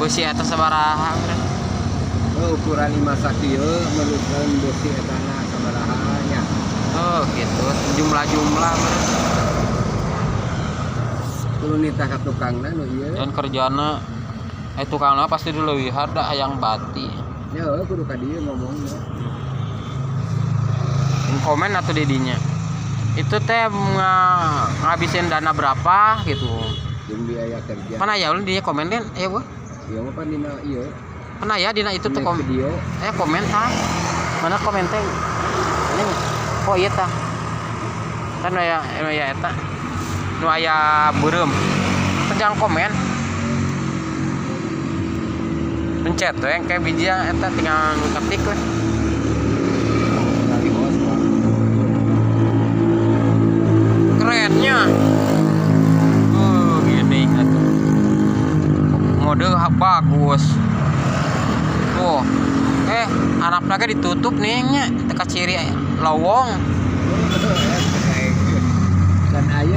Beusi eta sabaraha meureun. Oh, ukuran imah sakieu merlukeun beusi etana sabaraha nya. Oh, gitu. Jumlah-jumlah meureun. Kudu nitah ka tukangna nu ieu. Dan kerjana tukangna pasti dileuwihan da hayang bati. Ya heuh, kudu ka dieu ngomongna. Komen atau didinya. Itu teh ngabisin dana berapa gitu. Jeung biaya kerja. Mana ya ulun dia komen kan? Ya gua. Ieu mah pan dina ieu. Mana ya dina itu tuh Dina kom video. Komen tah. Mana komen teh? Ini oh iya tah. Kan aya aya eta. Nu aya beureum. Teh jangan komen. Pencet we kayak biji eta tinggal ketik we. Kali bos. Kerennya. Gini atuh. Mode bagus. Tuh. Anak lagi ditutup nih nya, teka ciri lowong.